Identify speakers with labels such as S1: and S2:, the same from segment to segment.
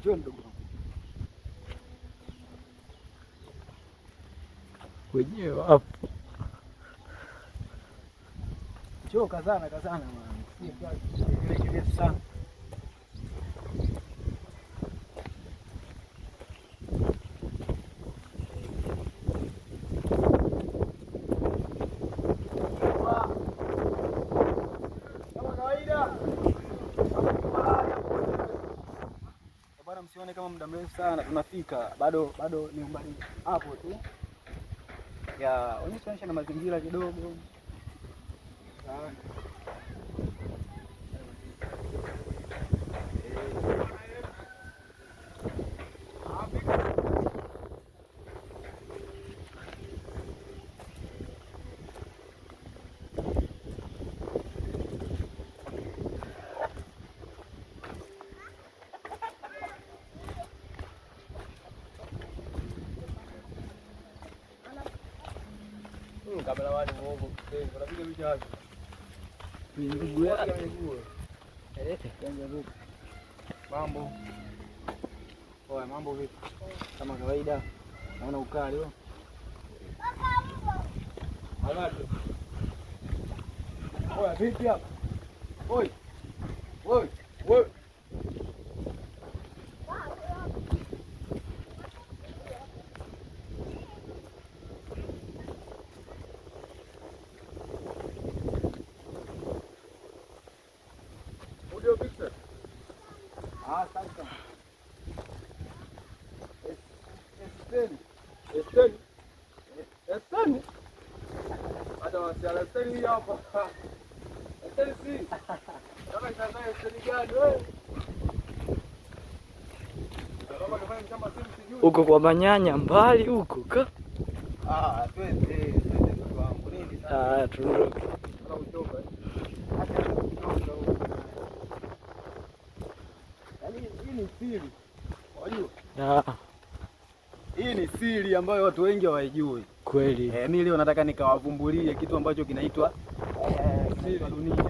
S1: Njoo mdogo wangu.
S2: Wenyewe wapo.
S1: Njoo kazana kazana mwanangu. Sio kirefu sana. Kama kawaida. Bwana, msione kama muda mrefu sana tunafika, bado bado ni umbali hapo tu. Ya, onyesha onyesha na mazingira kidogo. Sawa. Kameramani muongo, unapiga picha wapi?
S2: Miguu yake.
S1: Mambo. Oya, mambo vipi? Kama kawaida, naona ukali wewe. Oya, vipi hapa? Oi. Oi. Oi. Audio picture. Ah, asante. Esteni. Esteni. Esteni. Hata wasiala Esteni hii hapa. Esteni si. Kama sasa Esteni gani wewe? Kama nifanye kama simu sijui.
S2: Huko kwa manyanya mbali huko ka.
S1: Ah, twende, twende mtoto wangu. Nini sasa?
S2: Ah, tuondoke.
S1: Nataka kuchoka. Acha kuchoka huko. Yaani hii ni siri. Unajua?
S2: Ah,
S1: Hii ni siri ambayo watu wengi hawaijui.
S2: kweli.
S1: Mimi leo nataka nikawavumbulie kitu ambacho kinaitwa siri ya dunia.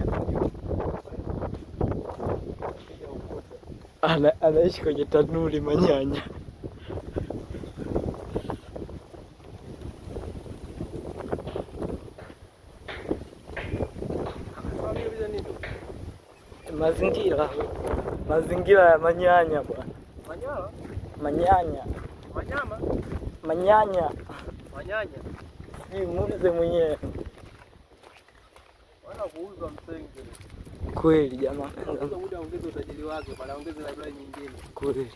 S2: Anaishi kwenye tanuri manyanya. Mazingira. Mazingira ya manyanya bwana.
S1: Manyara,
S2: Manyanya.
S1: manyama,
S2: Manyanya.
S1: manyanya.
S2: Sijui muulize mwenyewe.
S1: Wana kuuza msenge.
S2: Kweli jamaa.
S1: Sasa muda ongeze utajiri wake, bali ongeze library nyingine.
S2: Kweli.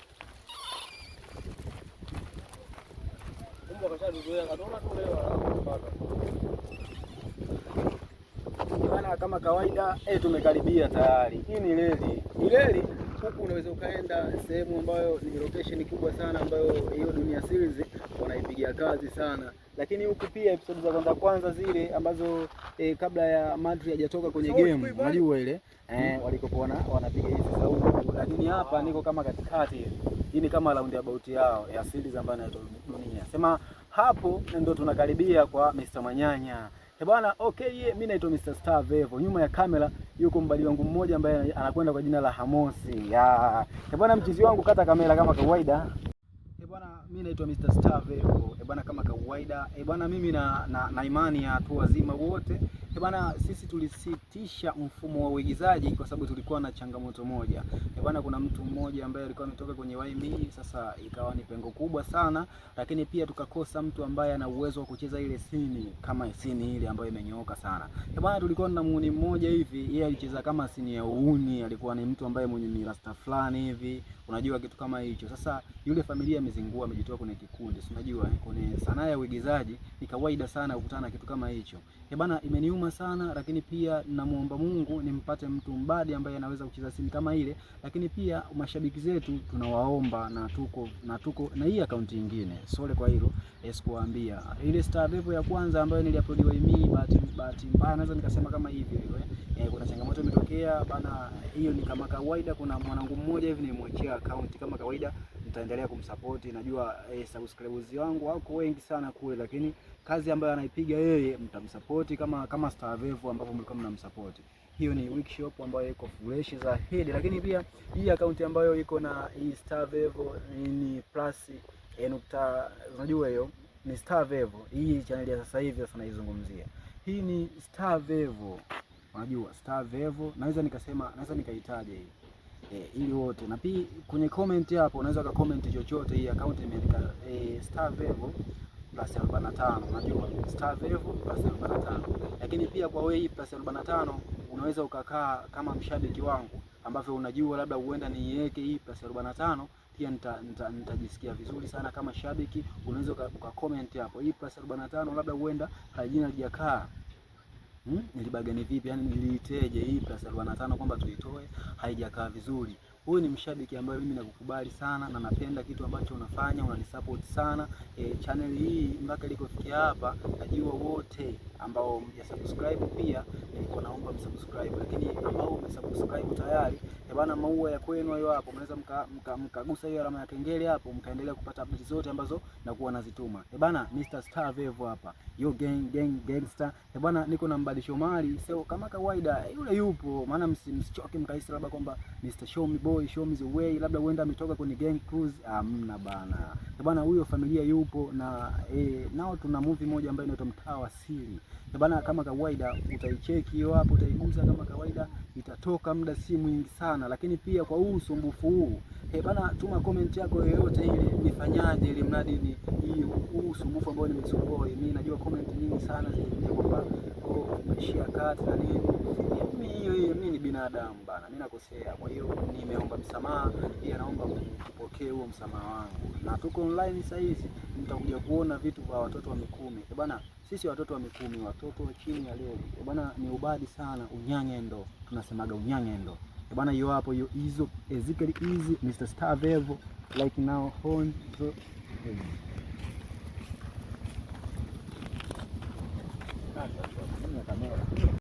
S1: Kumbe kashazoea katuona tu leo anapata. Bana, kama kawaida tumekaribia tayari. Hii ni reli. Ni reli huku unaweza ukaenda sehemu ambayo ni location kubwa sana ambayo hiyo Dunia Series wanaipigia kazi sana, lakini huku pia episode za kwanza kwanza zile ambazo kabla ya Madri hajatoka kwenye game, unajua ile walikokuwa wanapiga hizi sauti, lakini hapa niko kama katikati. Hii ni kama roundabout yao ya series ambayo inaitwa Dunia. Sema hapo ndo tunakaribia kwa Mr. Manyanya. Eh bwana, okay, mimi naitwa Mr. Star Vevo. Nyuma ya kamera yuko mbali wangu mmoja ambaye anakwenda kwa jina la Hamosi. Ya. Eh bwana, mchizi wangu kata kamera kama kawaida. Eh bwana, mimi naitwa Mr. Star Vevo. Eh bwana, kama kawaida. Eh bwana, mimi na imani ya watu wazima wote. Eh bwana, sisi tulisitisha mfumo wa uigizaji kwa sababu tulikuwa na changamoto moja. Eh bwana, kuna mtu mmoja ambaye alikuwa ametoka kwenye YME, sasa ikawa ni pengo kubwa sana, lakini pia tukakosa mtu ambaye ana uwezo wa kucheza ile sini kama sini ile ambayo imenyooka sana. Eh bwana, tulikuwa na muuni mmoja hivi, yeye alicheza kama sini ya uuni, alikuwa ni mtu ambaye mwenye mirasta fulani hivi, unajua kitu kama hicho. Sasa yule familia imezingua, amejitoa kwenye kikundi, si unajua kwenye sanaa ya uigizaji ni kawaida sana kukutana na kitu kama hicho. Eh bana, imeniuma sana, lakini pia namuomba Mungu nimpate mtu mbadi ambaye anaweza kucheza sini kama ile, lakini pia mashabiki zetu tunawaomba na tuko na hii akaunti nyingine. Sole kwa hilo, sikuwaambia ile Star Vevo ya kwanza ambayo niliupload mimi, bahati mbaya naweza nikasema kama hivyo hivyo kuna changamoto imetokea bana, hiyo ni kama kawaida. Kuna mwanangu mmoja hivi nimemwachia account kama kawaida, nitaendelea kumsupport. Najua subscribers wangu wako wengi sana kule, lakini kazi ambayo anaipiga yeye mtamsupport kama kama Star Vevo ambavyo mlikuwa mnamsupport. Hiyo ni workshop ambayo iko fresh zaidi, lakini pia hii akaunti ambayo iko na hii Star Vevo ni plus nukta, unajua hiyo ni Star Vevo. Hii channel ya sasa hivi sasa naizungumzia, hii ni Star Vevo, unajua Star Vevo, naweza nikasema, naweza nikaitaja hii ili wote, na pia kwenye comment hapo unaweza ka comment chochote. Hii account imeandika Star Vevo plus 45, unajua Star Vevo plus 45. Lakini pia kwa wewe hii plus 45 unaweza ukakaa kama mshabiki wangu ambavyo unajua labda huenda niiweke hii plus 45 pia nitajisikia vizuri sana kama shabiki. Unaweza uka comment hapo hii plus 45, labda huenda jina lijakaa nilibagani vipi, yani niliiteje hii plus 45 kwamba tuitoe, haijakaa vizuri. Huyu ni mshabiki ambaye mimi nakukubali sana na napenda kitu ambacho unafanya, unanisupport sana. Channel hii mpaka ilikofikia hapa, najua wote ambao mja subscribe pia nilikuwa naomba msubscribe, lakini ambao umesubscribe tayari bana, maua ya kwenu hayo hapo, mnaweza mkagusa hiyo alama ya kengele hapo, mkaendelea kupata update zote ambazo nakuwa nazituma. Bana, Mr Star Vevo hapa, yo gang gang gangster. Bana, niko na Mbadi Shomari, so kama kawaida yule yupo, maana msichoke mkahisi labda kwamba Mr Show Me Boy, Show Me the Way, labda huenda ametoka kwenye gang cruise. Hamna bana. Bana, huyo familia yupo na nao tuna movie moja ambayo inaitwa Mtaa wa Siri. Bana, kama kawaida utaicheki hiyo hapo, utaigusa kama kawaida, itatoka muda si mwingi sana, lakini pia kwa huu usumbufu huu bana, tuma comment yako yoyote ile, nifanyaje ili mradi ni hii huu usumbufu ambao nimesumbua mimi. Najua comment nyingi sana zilikuja kwamba oh, umeishia kati na nini. Mimi hiyo hiyo, mimi ni binadamu bana, mimi nakosea. Kwa hiyo nimeomba msamaha, pia naomba kupokea huo msamaha wangu, na tuko online sasa hizi, mtakuja kuona vitu vya watoto wa Mikumi bana. Sisi watoto wa Mikumi, watoto wa chini ya leli bana, ni ubadi sana, unyang'endo, tunasemaga unyang'endo bana. Hiyo hapo hiyo, hizo Ezekiel easy Mr Star Vevo like now on so. Kamera.